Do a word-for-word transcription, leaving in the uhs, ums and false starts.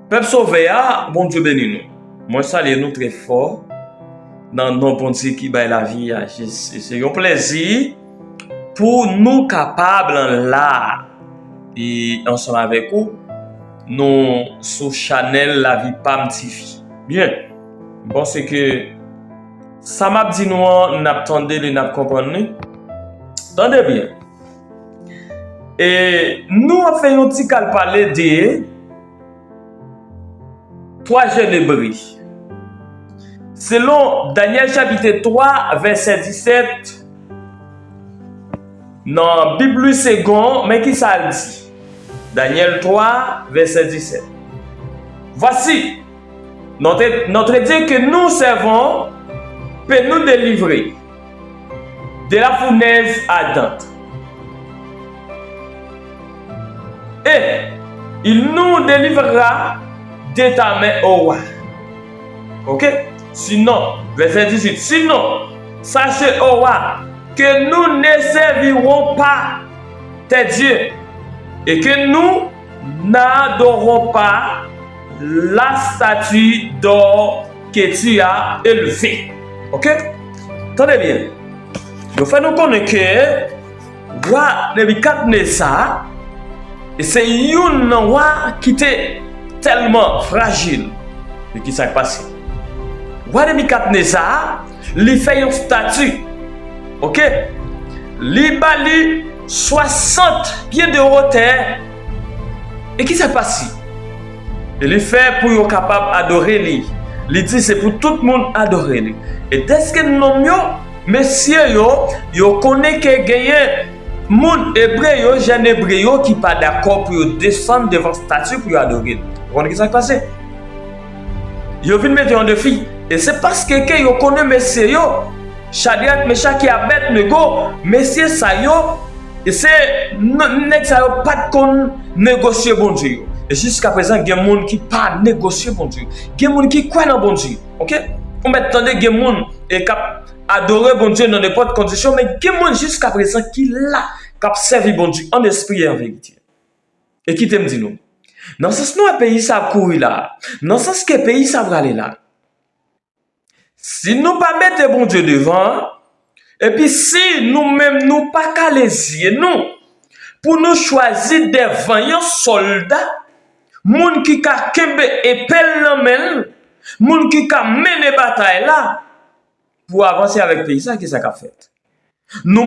Pèp Sovè a, Bondye beni nou. Mwen salye nou trè fò nan non Bondye ki bay lavi a. Se se yon plèzi pou nou kapab la e ansanm avèk ou, nou sou chanèl Lavi Pam T V. Byen, m panse ke sa m ap di nou an, n ap tande li, n ap konprann li. Tande byen. E nou ap fè yon ti kal pale de twa jèn Ebre. Selon Danyèl chapit twa, vèsè disèt, nan Bib Louis Segond, men ki sa l di. Danyèl twa, vèsè disèt. Voici, notre, notre Dieu que nous servons peut nous délivrer de la fournaise ardente. Et il nous délivrera de ta main, ô roi. Ok? Sinon, verset dix-huit, sinon, sachez, ô roi, que nous ne servirons pas tes dieux et que nous n'adorons pas la statue d'or que tu as élevée. Ok? Tande byen. Yo fè nou konnen ke wa Nebikadneza, e se youn nan wa ki te tèlman frajil. Men ki sa k pase? Wa Nebikadneza, li fè yon stati. Ok? Li ba li swasant pye de wotè. E ki sa k pase? E li fè pou yo kapab adore li. Li di se pou tout moun adore li. E dèske nonm yo, mesye yo, yo konnen ke genyen moun Ebre yo, jèn Ebre yo ki pa dakò pou yo desann devan stati pou yo adore li. Ou konnen ki sa k pase? Yo vin mete yon defi. E se paske ke yo konnen mesye yo, Chadrak, Mechak e Abèdnego, mesye sa yo, e se n- nèg sa yo pa t konn negosye Bondye yo. E jiska prezan, gen moun ki pa negosye Bondye. Gen moun ki kwè nan Bondye. Ok? Ou mèt tande gen moun e k ap adore Bondye nan nenpòt kondisyon, men gen moun jiska prezan ki la, k ap sèvi Bondye an espri e an verite. E kite m di nou, nan sans nou wè peyi sa ap kouri la, nan sans ke peyi sa prale la, si nou pa mete Bondye devan, epi si nou menm nou pa kale zye nou, pou nou chwazi de vanyan sòlda, moun ki ka kenbe epe l nan men l, moun ki ka mennen batay la, pou avanse avèk peyi sa, ki sa k ap fèt? Nou